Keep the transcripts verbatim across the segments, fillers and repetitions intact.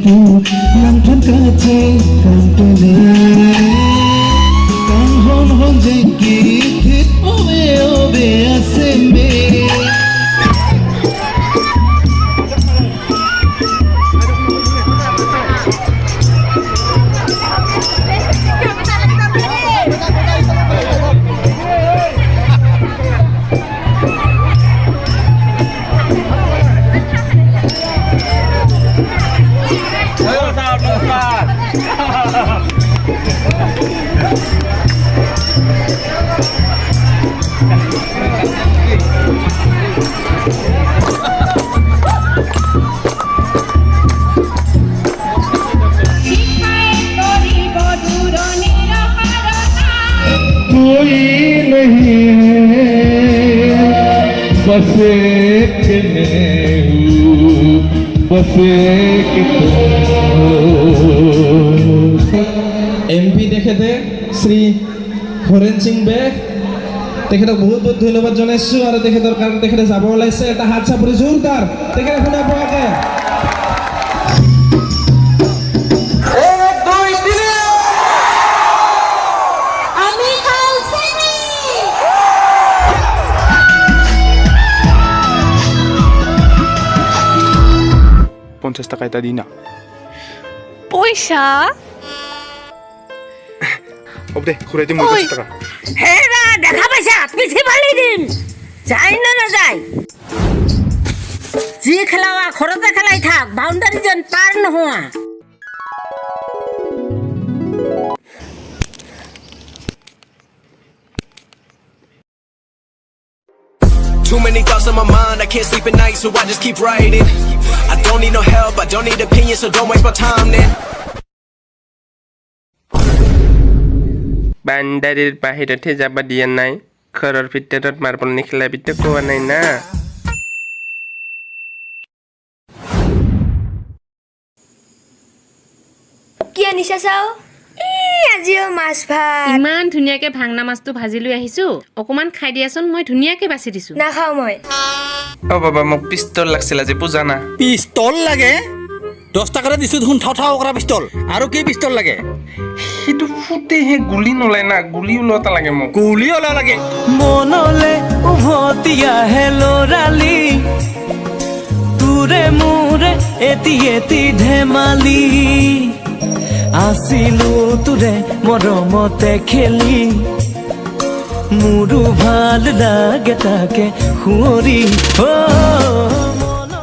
Nangphan kachekang pele, kanghon hon jengki thit ove ove aseme. कोई नहीं है, बस एक मैं हूँ, बस एक तुम हो। এম পি তেখেতে শ্ৰী হৰেণ সিং বে, তেখেতক বহুত বহুত ধন্যবাদ জনাইছো আৰু তেখেতৰ কাৰণে তেখেতে যাব ওলাইছে। এটা হাত চাপৰি জোৰদাৰ তেখেতে শুনা পোৱাকে। এক, দুই, তিনি। আমি খালচেনি। পঞ্চাশ টাকা এটা দি না। পইচা? হ'ব দে, ঘূৰাই দিম মই ঐ। পঞ্চাশ টাকা। হেৰা, দেখা পাইছা? পিঠি ফালি দিম। যায় নে নাযায়? যি খেলাৱা, ঘৰতে খেলাই থাক, বাউণ্ডাৰী যেন পাৰ নোহোৱা। Too many thoughts on my mind, I can't sleep at night, so I just keep writing. I don't need no help, I don't need opinions, so don't waste my time then. বাউণ্ডাৰীৰ বাহিৰত হে যাব দিয়া নাই, ঘৰৰ ভিতৰত মাৰ্বল নেখেলাবি তো কোৱা নাই না। কি আনিছা চাও? ই, আজিও মাছ ভাত। ইমান ধুনীয়াকে ভাংনা মাছটো ভাজি লৈ আহিছো, অকমান খাই দিয়াচোন, মই ধুনীয়াকে বাছি দিছো। নাখাও মই। অ বাবা, মোক পিষ্টল লাগিছিল আজি, বুজা না। পিষ্টল লাগে? দহ টাকাৰে দিছো দেখোন, থাও থাও কৰা পিষ্টল। আৰু কি পিষ্টল লাগে? সেইটো ফুটেহে, গুলী নোলায় না, গুলী ওলোৱা এটা লাগে মোক। গুলী ওলোৱা লাগে। মনলে উভতি আহে ল'ৰালি, তোৰে মোৰে এটি এটি ধেমালি। আছিলো তোৰে মৰমতে খেলি, মোৰো ভাল লাগে তাকে সুঁৱৰি। অ, মনলে।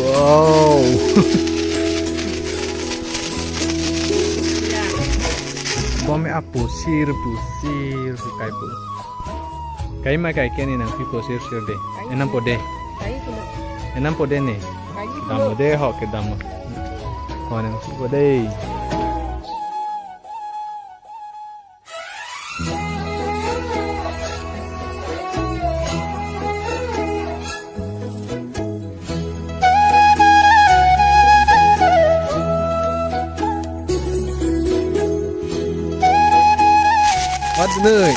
Wow. Bom apo sir pu sir pu kai pu. Kai ma kai ke ne nangpipo sir sir de. Enam po de. Enam po de ne. Dam de ho ke dam. Ho nangpipo de. Aduh, nui.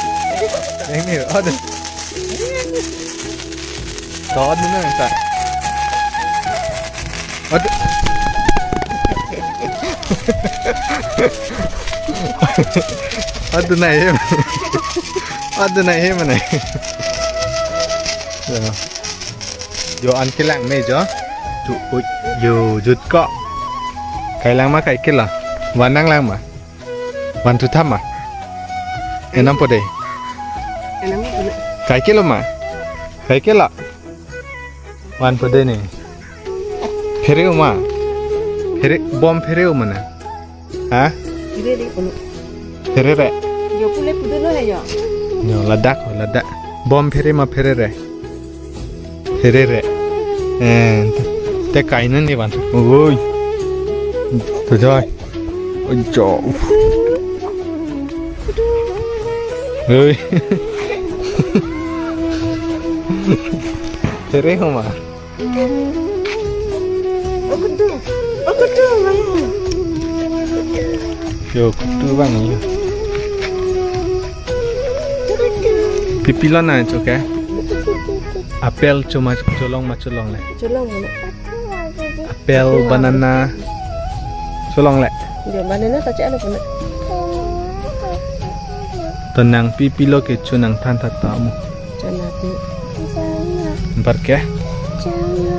Yang ni, aduh. Kau aduh, nui, tak. Aduh. Aduh, nai, em. Aduh, nai, em, nai. Ya. Jo an kelang me jo. Ju, u, yo, jut ko. Kai lang ma kai kelo. Van nang lang ma. Van thu tham ma. Enam po de. Enam po de. Kai kelo ma. Kai kelo. Van po de ne. Phere ma. Phere, bom phere ma na. Ha? Phere re kono. Phere re. Yo pule pudu no hai yo. Yo ladak, ladak. Bom phere ma phere re. Phere re. Eh, te kai na ni van. Oi. To jai. Oi jo. Oi. Phere ho ma. Okutu, okutu bang. Yo, okutu bang yo. Pipi lo na, choke. Apple choma cholong ma cholongle? Cholong mana? Apple, banana. Cholongle? Dia banana kache alo mana? To nangpi pilo kecho nangthan tha ta mo. Chana pi. Anparke? Chana.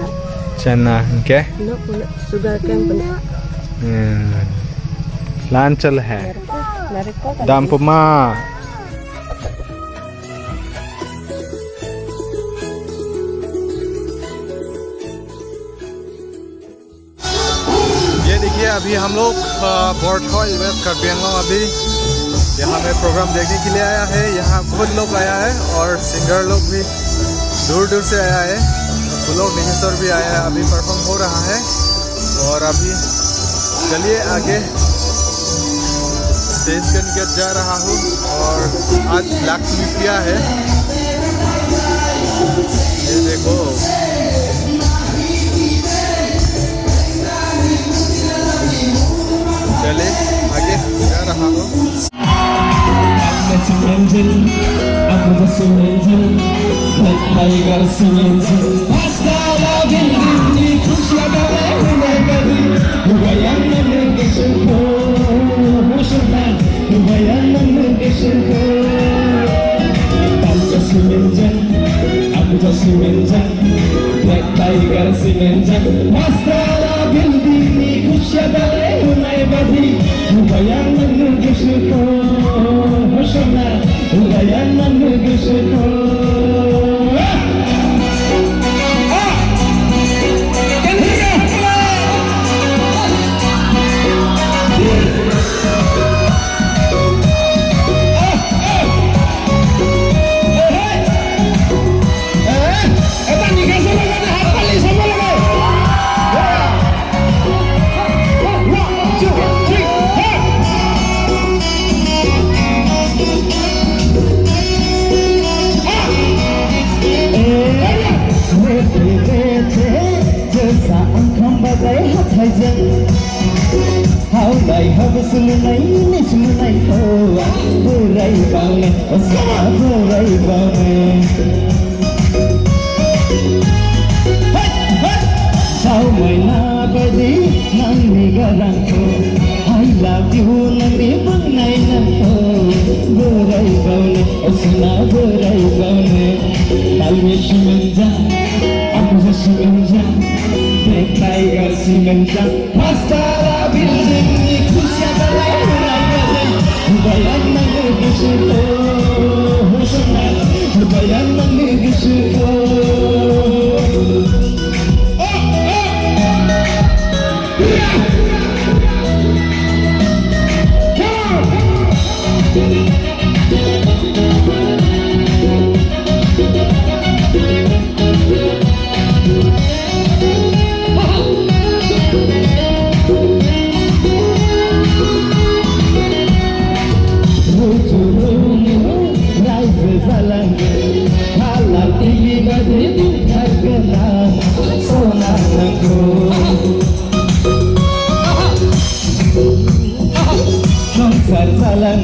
Chana anke? No, mana sugar cane mana? Hmm. Lan chal hai. Narikol, narikol kan. Dam puma. ये देखिए, अभी हम लोग, अ, बर्थखोल, वेस्ट कार्बी आंगलोंग। अभी यहाँ में प्रोग्राम देखने के लिए आया है। यहाँ बहुत लोग आया है और सिंगर लोग भी दूर दूर से आया है। पुलक निहेश्वर भी आया है, अभी परफॉर्म हो रहा है। और अभी चलिए आगे स्टेज के निकट जा रहा हूँ। और आज लक्ष्मी प्रिया है, ये देखो। चलिए आगे जा रहा हूँ। Black Tiger si menjang, Master la building ni kusya dale unai badi, bayang nang nang gusuko, hosona, bayang nang nang gusuko. Ah! Ah! Kan hira! Ah! Ah! Hey, hey! Eh, eta ningkan sama kan, hat pali sama lagi. Ya. One, two, three, ha. Ha. Eh, ya. Jaisa angkham badai hathai jang. Hau dai hau sulu nai ni sulu nai ho. Burai bau ne, osa burai bau ne. Hey, hey. Sau mai na badi nang ni garang ko. I love you nang ni bang nai nang ko. Burai bau ne, osa burai bau ne. Tal me si menjang, aku si menjang. Black Tiger si menjang. Hasta la building ni kusya balai ulai balai. Bayang nang gusuko, hosona. Bayang nang gusuko. Oh, oh. Come on. Songsar jalang,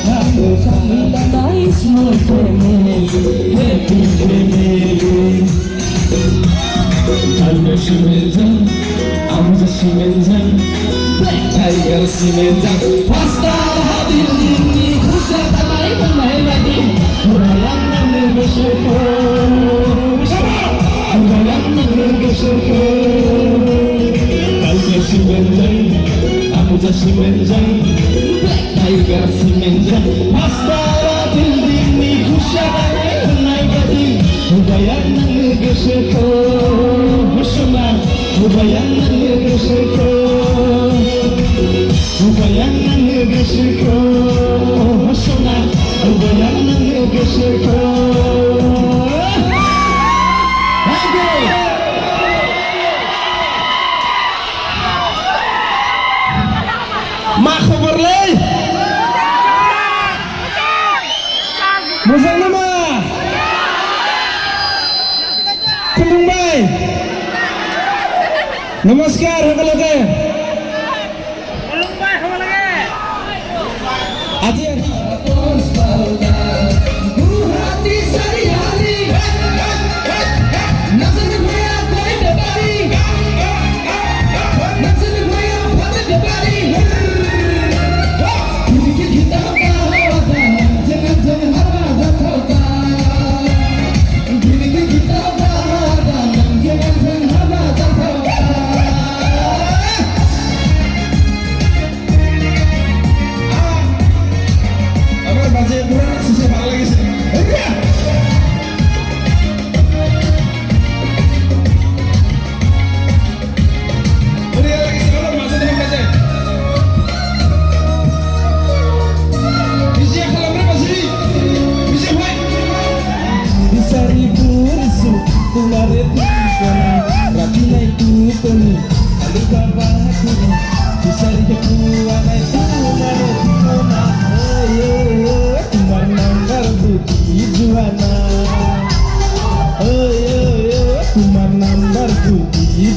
nang bersama nice family, happy family. Tal me si menjang, aku si menjang, Black Tiger si menjang. Hasta la building ni kusya balai balai lagi. Bayang nang gusuko, bayang nang gusuko. Tal me si menjang, aku si menjang, Black Tiger si menjang. Hasta la building ni kusya balai unai badi. Bayang nang gusuko, hosona. Bayang nang gusuko. Bayang nang gusuko, hosona. Bayang nang gusuko. Thank you. Ma khobor le? Mujang nama? Khulumbai. Namaskar, hakaloke. Aji, aji. Guwahati sari hari.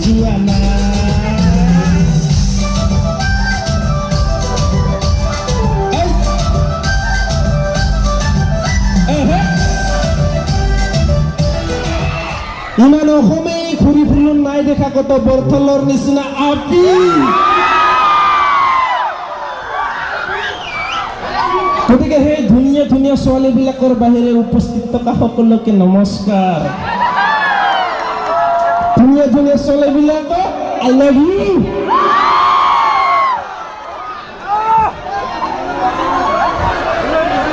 Juana. Hey. Ehe. ইমান অসমে ঘূৰি ফুৰিলো নাই দেখা কত বৰথলৰ নিচিনা আপি। গতিকে সেই ধুনীয়া ধুনীয়া ছোৱালীবিলাকৰ বাহিৰে উপস্থিত থকা সকলোকে নমস্কাৰ। ধুনীয়া ধুনীয়া ছোৱালীবিলাকক I love you।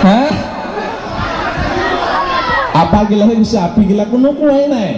হা? আপাগিলাহে কৈছে, আপিগিলা কোনো কোৱাই নাই।